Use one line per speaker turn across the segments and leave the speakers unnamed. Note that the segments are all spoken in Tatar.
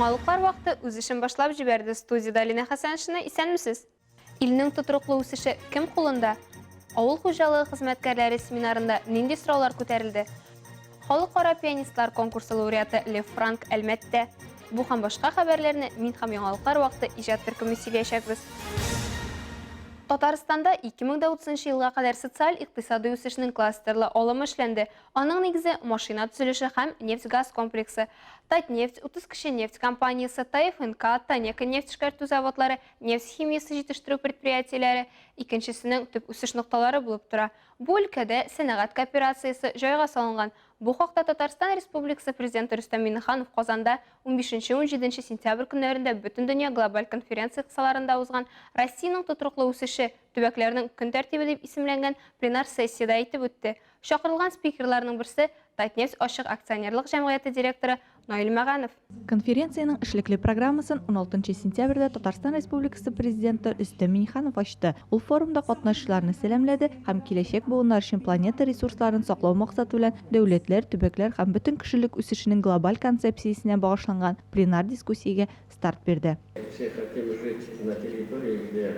Яңалыклар вакыты үз эшен башлап җибәрде. Студиядә Алинә Хәсәншина, исәнмесез. Илнең тотрыклы үсеше кем кулында? Авыл хуҗалыгы хезмәткәрләре семинарында нинди сораулар күтәрелде? Халыкара пианистлар конкурсы лауреаты Лев Франк Әлмәттә. Бу һәм башка хәбәрләрне мин һәм Яңалыклар вакыты иҗат төркеме сөйләячәкбез. Татарстанда 2030 елга кадәр социаль-икътисадый үсешнең кластерлы алымы эшләнде. Аның нигезе, машина төзелеше һәм нефть-газ комплексы. Татнефть, 30 кече нефть компаниясе, ТАФНК, Танека нефть эшкәртү заводлары, нефть химиясе җитештерү предприятиеләре икенчесенең төп үсеш нокталары булып тора. Бу өлкәдә сәнәгать кооперациясе җайга салынган. Бу хакта Татарстан Республикасы Президенты Рөстәм Миңнеханов Казанда унбишенче-унҗиденче сентябрь көннәрендә Бөтендөнья глобаль конференция кысаларында узган Россиянең тотрыклы үсеше, төбәкләрнең көн тәртибе дип исемләнгән пленар сессиядә әйтеп үтте. Чакырылган спикерларның берсе, Татнефть ачык акционерлык җәмгыяте директоры Наил Мәганов.
Конференциянең эшлекле программасын уналтынчы сентябрьдә Татарстан Республикасы Президенты Рөстәм Миңнеханов ачты. Ул форумда катнашучыларны сәламләде һәм киләчәк буыннар өчен планета ресурсларын саклау максаты белән дәүләтләр, төбәкләр һәм бөтен кешелек үсешенең глобаль концепциясенә багышланган пленар дискуссиягә старт бирде.
Все хотим жить на территории, где.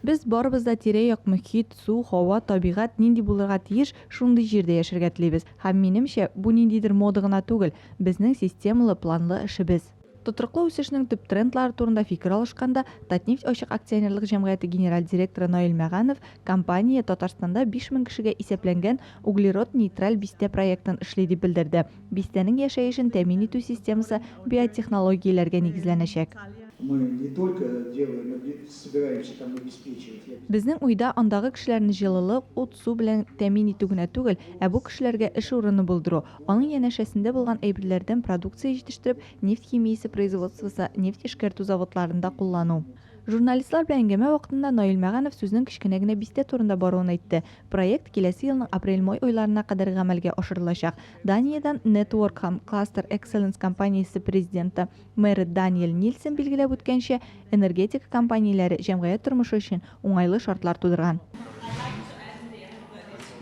Без барыбыз да тирә-як мохит, су, һава, табигать нинди булырга тиеш, шундый җирдә яшәргә телибез. Һәм, минемчә, бу ниндидер мода гына түгел, безнең системалы, планлы эшебез. Тотрыклы үсешнең төп трендлары турында фикер алышканда, Татнефть ачык акционерлык җәмгыяте генераль директоры Наил Мәганов компания Татарстанда 5000 кешегә исәпләнгән углерод нейтраль бистә проектын эшли дип белдерде. Бистәнең яшәешен тәэмин итү системасы биотехнологияләргә нигезләнәчәк.
Мы не только делаем, собираемся там обеспечивать.
Безнең уйда андагы кешеләрне җылылык, ут, су белән тәэмин итү генә түгел, ә бу кешеләргә эш урыны булдыру, аның янәшәсендә булган әйберләрдән продукция җитештереп, нефть химиясе производствосы, нефть эшкәртү заводларында куллану. Журналистлар белән әңгәмә вакытында Наил Мәганов сүзнең кечкенә генә бистә турында баруын әйтте. Проект киләсе елның апрель-май айларына кадәр гамәлгә ашырылачак. Даниядән Network һәм Cluster Excellence компаниясе президенты Мэрет Даниэль Нильсен билгеләп үткәнчә, энергетика компанияләре җәмгыять тормышы өчен уңайлы шартлар тудырган.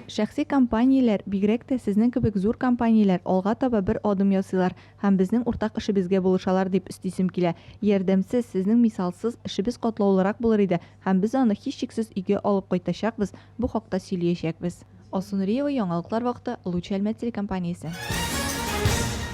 Шәхси компанияләр, бигрәк тә сезнең кебек зур компанияләр алга таба бер адым ясыйлар һәм безнең уртак эшебезгә булышалар, дип өстисем килә. Ярдәмсез, сезнең мисалсыз, эшебез катлаулырак булыр иде һәм без аны һичшиксез өйгә алып кайтачакбыз, бу хакта сөйлиячәкбез. Алсу Нуриева, Яңалыклар вакыты, Луч Әлмәт телекомпаниясе.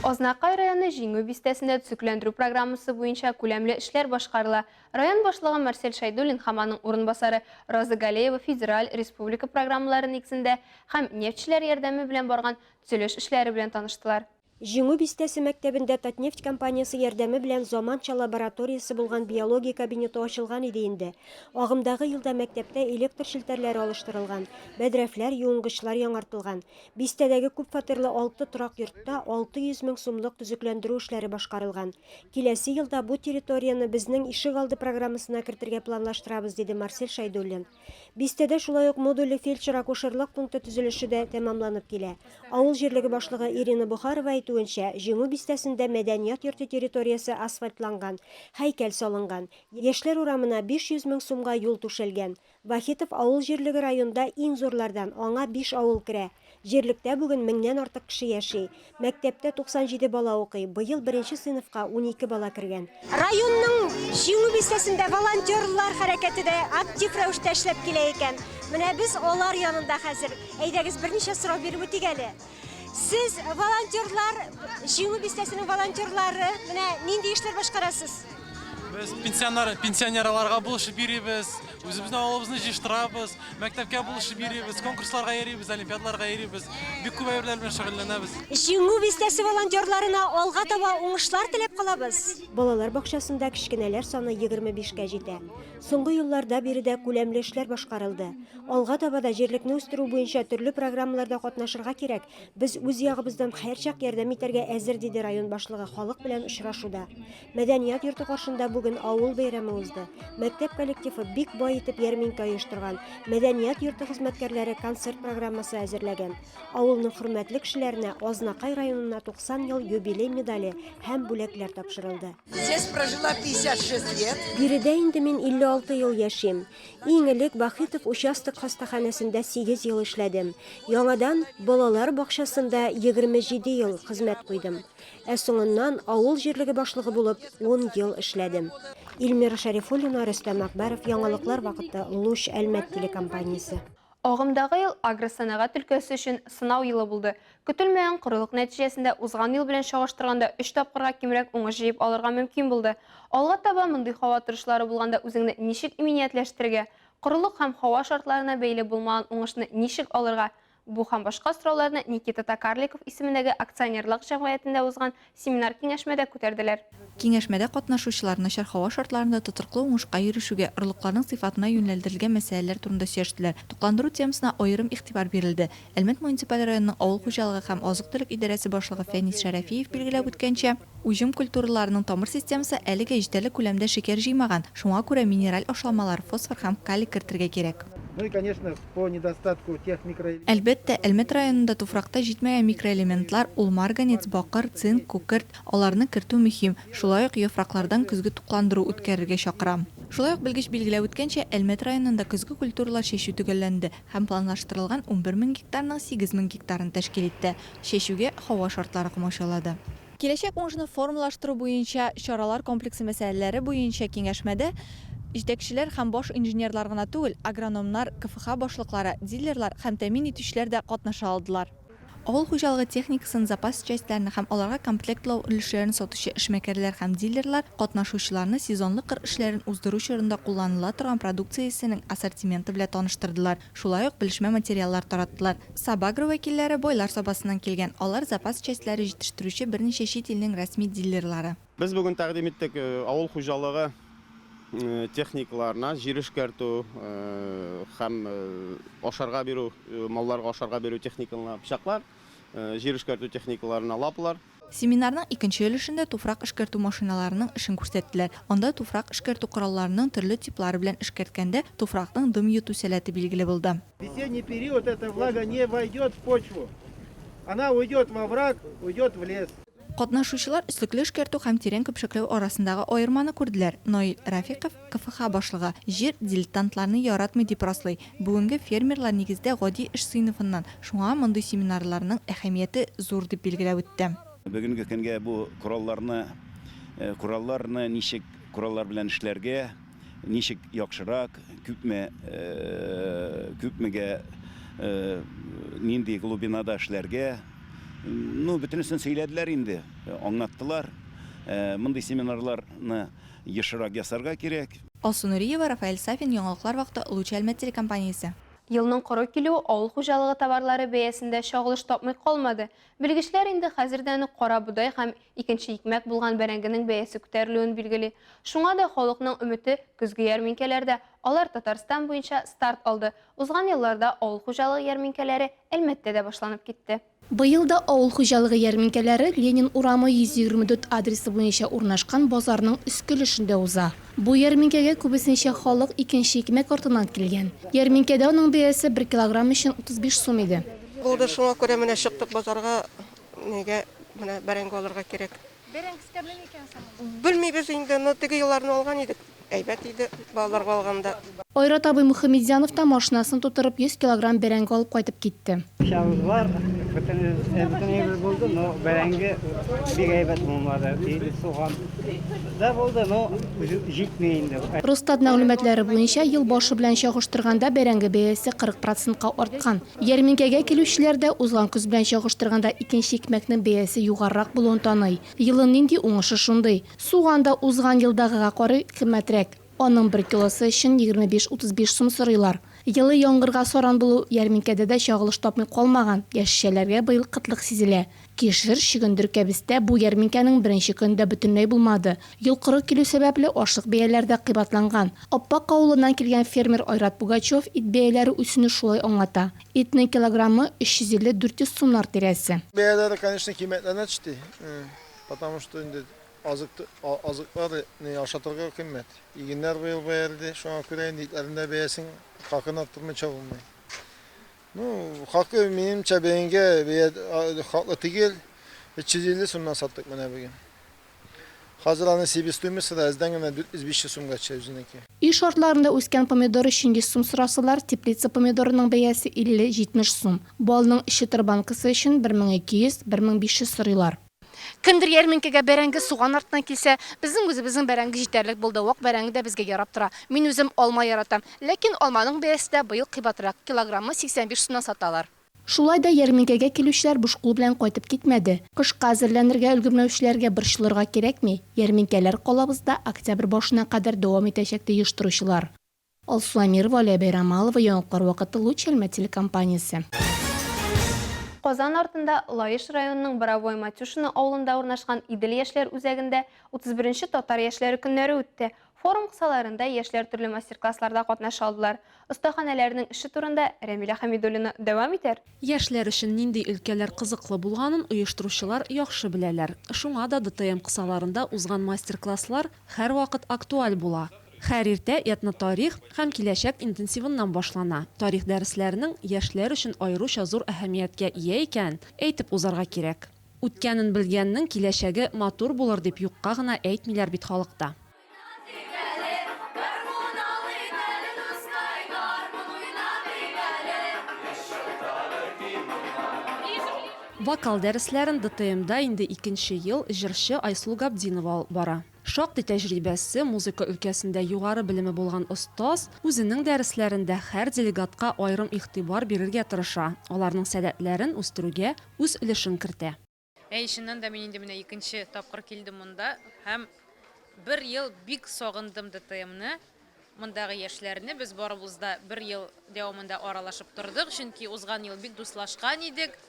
Азнакай районы Җиңү бистәсендә төзекләндерү программасы буенча күләмле эшләр башкарыла. Район башлыгы Марсель Шәйдуллин һәм аның урынбасары Роза Галеева федераль, республика программалары нигезендә һәм нефтьчеләр ярдәме белән барган төзелеш эшләре белән таныштылар.
Җиңү бистәсе мәктәбендә Татнефть компаниясе ярдәме белән заманча лабораториясе булган биология кабинеты ачылган иде инде. Агымдагы елда мәктәптә электр челтәрләре алыштырылган, бәдрәфләр, юынгычлар яңартылган. Бистәдәге күпфатирлы алты торак йортта 600 мең сумлык төзекләндерү эшләре башкарылган. Киләсе елда бу территорияне Безнең ишегалды программасына кертергә планлаштырабыз, диде Марсель Шәйдуллин. Бистәдә шулай ук модульле фельдшер-акушерлык пункты төзелеше дә тәмамланып килә. Авыл җирлеге башлыгы Ирина Бохарова әйтүенчә, Җиңү бистәсендә мәдәният йорты территориясе асфальтланган, һәйкәл салынган. Яшьләр урамына 500 мең сумга юл түшәлгән. Вахитов авыл җирлеге районда иң зурлардан, аңа биш авыл керә. Җирлектә бүген меңнән артык кеше яши. Мәктәптә 97 бала укый, быел беренче сыйныфка 12 бала кергән. Районның Җиңү бистәсендә волонтерлар хәрәкәте дә актив рәвештә эшләп килә икән. Менә без алар янында хәзер. Әйдәгез, берничә сорау биреп үтик әле. Сез волонтерлар, Җиңү бистәсенең волонтерлары, менә нинди эшләр башкарасыз?
Без пенсионер, пенсионерларга булышып йөрибез, үзебезнең авылыбызны җыештырабыз, мәктәпкә булышып йөрибез, конкурсларга йөрибез, олимпиадаларга йөрибез. Бик күп әйберләр белән шөгыльләнәбез.
Җиңү бистәсе волонтерларына алга таба уңышлар теләп калабыз. Балалар бакчасында кечкенәләр саны 25 кә җитә. Соңгы елларда биредә күләмле эшләр башкарылды. Алга таба да җирлекне үстерү буенча төрле программаларда катнашырга кирәк, без үз ягыбыздан һәрчак ярдәм итәргә әзер, диде район башлыгы халык белән очрашуда. Мәдәният йорты каршында бүген авыл бәйрәме узды. Мәктәп коллективы бик бай итеп ярминкә оештырган, мәдәният йорты хезмәткәрләре концерт программасы әзерләгән. Авылның хөрмәтле кешеләренә Азнакай районына 90 ел юбилей медале һәм бүләкләр тапшырылды.
Здесь прожила 56 лет.
Биредә инде мин 56 ел яшим. Иң элек Вахитов участок хастаханәсендә сигез ел эшләдем. Яңадан балалар бакчасында 27 ел хезмәт куйдым. Ә соңыннан авыл җирлеге башлыгы булып ун ел эшләдем. Илмира Шәрифуллина, Рөстәм Әкбәров, Яңалыклар вакыты, Луч Әлмәт телекомпаниясе.
Агымдагы ел агросәнәгать өлкәсе өчен сынау елы булды. Көтелмәгән корылык нәтиҗәсендә узган ел белән чагыштырганда өч тапкырга кимрәк уңыш җыеп алырга мөмкин булды. Алга таба мондый һава торышлары булганда үзеңне ничек иминиятләштерергә? Корылык һәм һава шартларына бәйле булмаган уңышны ничек алырга? Бу һәм башка сорауларны Никита Токарликов исемендәге акционерлык җәмгыятендә узган семинар-киңәшмәдә күтәрделәр.
Киңәшмәдә катнашучылар начар һава шартларында тотрыклы уңышка ирешүгә, орлыкларның сыйфатына юнәлдерелгән мәсьәләләр турында сөйләштеләр. Тукландыру темасына аерым игътибар бирелде. Әлмәт муниципаль районының авыл хуҗалыгы һәм азык-төлек идарәсе башлыгы Фәнис Шәрәфиев билгеләп үткәнчә, уҗым культураларының тамыр системасы әлегә җитәрлек күләмдә шикәр җыймаган, шуңа күрә минераль ашламалар, фосфор һәм калий кертергә кирәк.
Ну и, конечно, по недостатку тех микроэлементлар.
Әлбәттә, Әлмәт районында туфракта җитмәгән микроэлементлар, ул марганец, бакыр, цинк, күкерт, аларны кертү мөһим. Шулай ук яфраклардан көзге тукландыру үткәрергә чакырам. Шулай ук белгеч билгеләп үткәнчә, Әлмәт районында көзге культуралар чәчү төгәлләнде һәм планлаштырылган 11 мең гектарның 8 мең гектарын тәшкил итте. Чәчүгә һава шартлары комачаулады. Киләчәк уңышны формалаштыру буенча чаралар комплексы мәсьәләләре буенча киңәшмәдә җитәкчеләр һәм баш инженерлар гына түгел, агрономнар, КФХ башлыклары, дилерлар һәм тәэмин итүчеләр дә катнаша алдылар. Авыл хуҗалыгы техникасын, запас частьләрне һәм аларга комплектлау өлешләрен сатучы эшмәкәрләр һәм дилерлар катнашучыларны сезонлы кыр эшләрен уздыру чорында кулланыла торган продукциясенең ассортименты белән таныштырдылар, шулай ук белешмә материаллар тараттылар. Сабагро вәкилләре Байлар Сабасыннан килгән, алар запас частьләре җитештерүче берничә чит илнең рәсми дилерлары.
Без бүген тәкъдим иттек авыл хуҗалыгы техникаларына җир эшкәртү һәм ашарга бирү, малларга ашарга бирү техникаларына пычаклар, җир эшкәртү техникаларына лапалар.
Семинарның икенче өлешендә туфрак эшкәртү машиналарының эшен күрсәттеләр. Анда туфрак эшкәртү коралларының төрле типлары белән эшкәрткәндә туфракның дым йоту сәләте билгеле булды.
Весенний период эта влага не войдет в почву. Она уйдет во враг, уйдет в лес.
Катнашучылар өслекле эшкәртү һәм тирән көпшәкләү арасындагы аерманы күрделәр. Наил Рафиков, КФХ башлыгы, җир дилетантларны яратмый дип раслый. Бүгенге фермерлар нигездә гади эш сыйныфыннан, шуңа мондый семинарларның әһәмияте зур дип билгеләп үтте.
Бүгенге көнгә бу коралларны, коралларны ничек кораллар белән эшләргә, ничек яхшырак, күпме, күпмегә, нинди глубинада эшләргә, ну, бөтенесен сөйләделәр инде, аңлаттылар. Мондый семинарларны ешрак ясарга кирәк.
Алсу Нуриева, Рафаэль Сафин, Яңалыклар вакыты, Луч Әлмәт телекомпаниясе.
Елның коры килүе авыл хуҗалыгы товарлары бәясендә чагылыш тапмый калмады. Белгечләр инде хәзердән үк карабодай һәм икенче икмәк булган бәрәңгенең бәясе күтәрелүен билгели. Шуңа да халыкның өмете, көзге ярминкәләрдә. Алар Татарстан буенча старт алды. Узган елларда авыл хуҗалыгы ярминкәләре Әлмәттә дә башланып китте.
Быел да авыл хуҗалыгы ярминкәләре Ленин урамы 124 адресы буенча урнашкан базарның өске өлешендә уза. Бу ярминкәгә күбесенчә халык икенче икмәк артыннан килгән. Ярминкәдә аның бәясе бер килограмм өчен 35 сум иде.
Булды, шуңа күрә менә чыктык базарга, нигә менә бәрәңге алырга кирәк.
Бәрәңгесе тәмле микән соң монда?
Белмибез инде, но теге елларны алган идек, әйбәт иде балаларга алганда.
Айрат абый Мөхәммәтзянов та машинасын тутырып 100 килограмм бәрәңге алып кайтып китте.
Акчабыз бар, бөтен әйбер булды, но бәрәңге бик әйбәт булмады. Инде суган да булды, но җитми инде.
Росстат мәгълүматлары буенча, ел башы белән чагыштырганда бәрәңге бәясе 40 процентка арткан. Ярминкәгә килүчеләр дә узган көз белән чагыштырганда икенче икмәкнең бәясе югарырак булуын таный. Елын нинди уңышы шундый. Суган да узган елдагыга карый кыйммәтрәк. Аның бер килосы өчен 25-35 сум сорыйлар. Елы яңгырга саран булу ярминкәдә дә чагылыш тапмый калмаган, яшелчәләргә быел кытлык сизелә. Кишер, чөгендер, кәбестә бу ярминкәнең беренче көнендә бөтенләй булмады. Ел коры килү сәбәпле, ашлык бәяләре дә кыйбатланган. Аппак авылыннан килгән фермер Айрат Пугачев ит бәяләре үсүне шулай аңлата. Итнең килограммы 350-400 сумнар тирәсе.
Бәяләре, конечно, кыйммәтләнә төште. Потому что инде азык азыклар не ашатырга кыйммәт. Игеннәр быел бәялде, шуңа күрә инде итләрнең дә бәясен хакын арттырмыйча булмый. Ну, хакы минемчә бәянгә бәя хаклы түгел. 350 сумнан саттык менә бүген. Хәзер аны себестоимосте да әздән генә 400-500 сумга төшә үзенеке.
Өй шартларында үскән помидор өчен 100 сум сорасалар, теплица помидорының бәясе 50-70 сум. Балның өч литр банкасы өчен 1200-1500 сорыйлар. Кемдер ярминкәгә бәрәңге, суган артыннан килсә, безнең үзебезнең бәрәңге җитәрлек булды. Вак бәрәңге дә безгә ярап тора. Мин үзем алма яратам. Ләкин алманың бәясе дә быел кыйбатрак, килограммы 85 сумнан саталар. Шулай да ярминкәгә килүчеләр буш кул белән кайтып китмәде. Кышка әзерләнергә өлгермәүчеләргә борчылырга кирәкми, ярминкәләр калабызда октябрь башына кадәр дәвам итәчәк, ди оештыручылар. Алсу Әмирова, Алия Бәйрамалова, Яңалыклар вакыты, Луч Әлмәт телекомпаниясе.
Казан артында Лаеш районының Боровое Матюшино авылында урнашкан Идел яшьләр үзәгендә 31 нче Татар яшьләре көннәре үтте. Форум кысаларында яшьләр төрле мастер-классларда катнаша алдылар. Остаханәләрнең эше турында Рәмилә Хәмидуллина дәвам итәр.
Яшьләр өчен нинди өлкәләр кызыклы булганын оештыручылар яхшы беләләр. Шуңа да ДТМ кысаларында узган мастер-класслар һәрвакыт актуаль була. Һәр иртә этнотарих һәм киләчәк интенсивыннан башлана. Тарих дәресләренең яшьләр өчен аеруча зур әһәмияткә ия икәнен әйтеп узарга кирәк. Үткәнен белгәннең киләчәге матур булыр дип юкка гына әйтмиләр бит халыкта. Вокал дәресләрен ДТМда инде икенче ел җырчы Айсылу Габдинова алып бара. Шактый тәҗрибәсе, музыка өлкәсендә югары белеме булган остаз үзенең дәресләрендә һәр делегатка аерым игътибар бирергә тырыша, аларның сәләтләрен үстерүгә үз өлешен кертә.
Әй, чыннан да мин инде менә икенче тапкыр килдем монда һәм бер ел бик сагындым ДТМны, мондагы яшьләрне. Без барыбыз да бер ел дәвамында аралашып тордык, чөнки узган ел бик дуслашкан идек,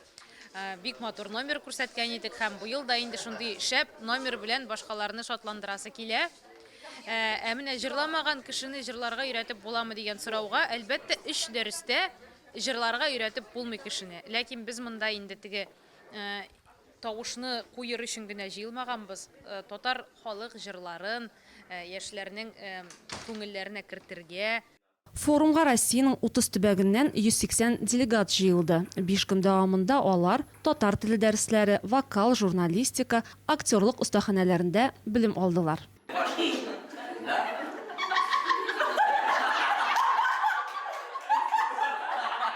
бик матур номер күрсәткән идек һәм быел да инде шундый шәп номер белән башкаларны шатландырасы килә. Ә менә җырламаган кешене җырларга өйрәтеп буламы дигән сорауга, әлбәттә, өч дәрестә җырларга өйрәтеп булмый кешене. Ләкин без монда инде теге тавышны куер өчен генә җыелмаганбыз. Татар халык җырларын яшьләрнең күңелләренә кертергә.
Форумга Россиянең 30 төбәгеннән 180 делегат җыелды. Биш көн дәвамында алар татар теле дәресләре, вокал, журналистика, актерлык остаханәләрендә белем алдылар.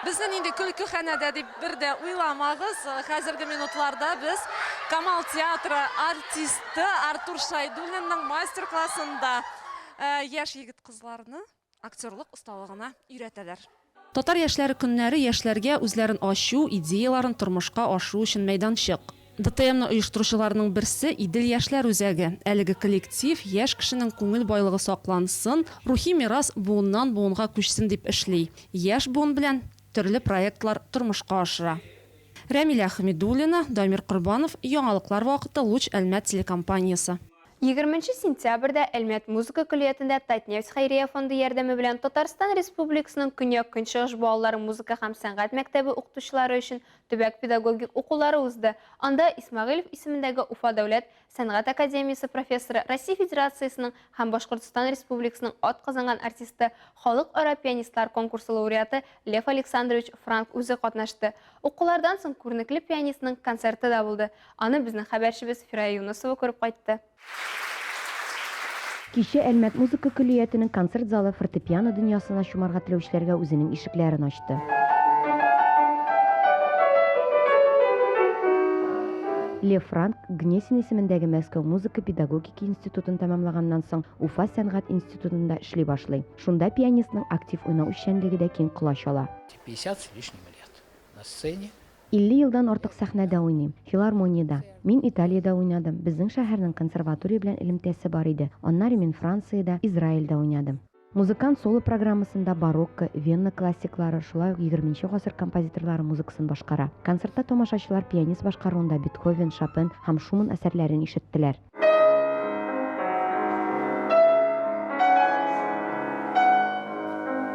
Безне нинди көлкеханәдә дип бер дә уйламагыз. Хәзерге минутларда без Камал театры артисты Артур Шайдуллинның мастер-классында яшь егет-кызларны актерлык осталыгына өйрәтәләр.
Татар яшьләре көннәре яшьләргә үзләрен ачу, идеяларын тормышка ашыру өчен мәйданчык. ДТМны оештыручыларның берсе, Идел яшьләр үзәге. Әлеге коллектив яшь кешенең күңел байлыгы саклансын, рухи мирас буыннан-буынга күчсен дип эшли. Яшь буын белән төрле проектлар тормышка ашыра. Рәмилә Хәмидуллина, Дамир Корбанов, Яңалыклар вакыты, Луч Әлмәт телекомпаниясе.
Егерменче сентябрьдә Әлмәт музыка көллиятендә Татнефть хәйрия фонды ярдәме белән Татарстан Республикасының Көньяк-Көнчыгыш балалар музыка һәм сәнгать мәктәбе укытучылары өчен төбәк педагогик укулары узды. Анда Исмәгыйлев исемендәге Уфа дәүләт сәнгать академиясе профессоры, Россия Федерациясенең һәм Башкортстан Республикасының атказанган артисты, Халыкара пианистлар конкурсы лауреаты Лев Александрович Франк үзе катнашты. Укулардан соң күренекле пианистның концерты да булды. Аны безнең хәбәрчебез Фирая Юнысова күреп кайтты.
Кичә Әлмәт музыка көллиятенең концерт залы фортепиано дөньясына чумарга теләүчеләргә үзенең ишекләрен ачты. Лев Франк Гнесин исемендәге Мәскәү музыка педагогика институтын тәмамлаганнан соң Уфа сәнгать институтында эшли башлый. Шунда пианистның актив уйнау эшчәнлеге дә киң колач ала.
50 с лишним лет на сцене.
50 елдан артык сәхнәдә уйныйм. Филармониядә. Мин Италиядә уйнадым, безнең шәһәрнең консерватория белән элемтәсе бар иде. Аннары мин Франциядә, Израильдә уйнадым. Музыкант соло программасында барокко, Венна классиклары, шулай ук егерменче гасыр композиторлары музыкасын башкара. Концертта тамашачылар пианист башкаруында Бетховен, Шопен һәм Шуман әсәрләрен ишеттеләр.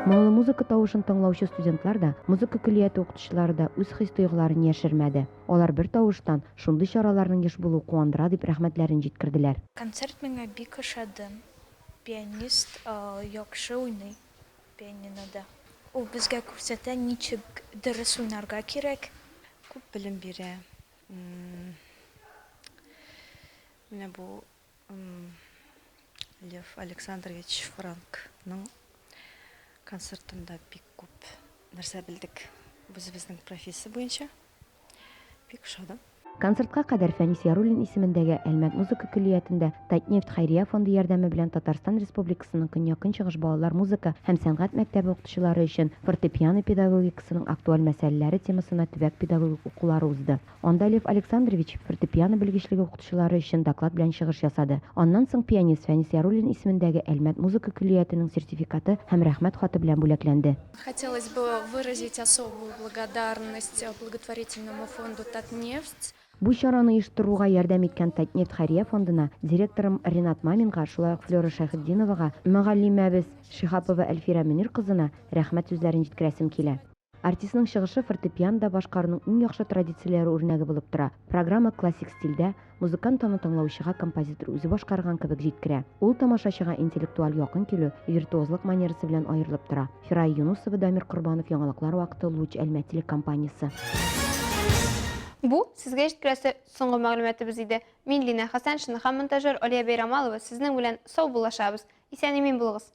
Моңлы музыка тавышын тыңлаучы студентлар да, музыка көллияте укытучылары да үз хис-тойгыларын яшермәде. Алар бер тавыштан, шундый чараларның еш булуы куандыра, дип рәхмәтләрен җиткерделәр.
Концерт миңа бик ошады. Пианист яхшы уйный пианинода. Ул безгә күрсәтә ничек дөрес уйнарга кирәк.
Күп белем бирә. Менә бу Лев Александрович Франкның концертында бик күп нәрсә белдек үзебезнең профессия буенча. Бик ошады.
Концертка кадәр Фәнис Яруллин исемендәге Әлмәт музыка көллиятендә Татнефть хәйрия фонды ярдәме белән Татарстан Республикасының Көньяк-Көнчыгыш балалар музыка һәм сәнгать мәктәбе укытучылары өчен фортепиано педагогикасының актуаль мәсьәләләре темасына төбәк педагогик укулары узды. Анда Лев Александрович фортепиано белгечлеге укытучылары өчен доклад белән чыгыш ясады. Аннан соң пианист Фәнис Яруллин исемендәге Әлмәт музыка көллиятенең сертификаты һәм Рәхмәт хаты белән бүләкләнде.
Хотелось бы выразить особую благодарность благотворительному фонду Татнефть.
Бу чараны оештыруга ярдәм иткән Татнефть хәйрия фондына, директорым Ренат Маминга, шулай ук Флера Шәйхетдиновага, мөгаллимәбез Шиһапова Әлфирә Мөнир кызына рәхмәт сүзләрен җиткерәсем килә. Артистның чыгышы фортепианода башкаруның иң яхшы традицияләре үрнәге булып тора. Программа классик стильдә, Музыкант аны тыңлаучыга композитор үзе башкарган кебек җиткерә. Ул тамашачыга интеллектуаль якын килү, виртуозлык манерасы белән аерылып тора. Фирая Юнусова, Дамир Корбанов, Яңалыклар вакыты, Луч Әлмәт телекомпаниясе.
Бу, сезгә җиткерәсе соңгы мәгълүматыбыз иде. Мин Лина Хәсәншина һәм монтажер Алия Бәйрамалова сезнең белән саубуллашабыз. Исән-имин булыгыз!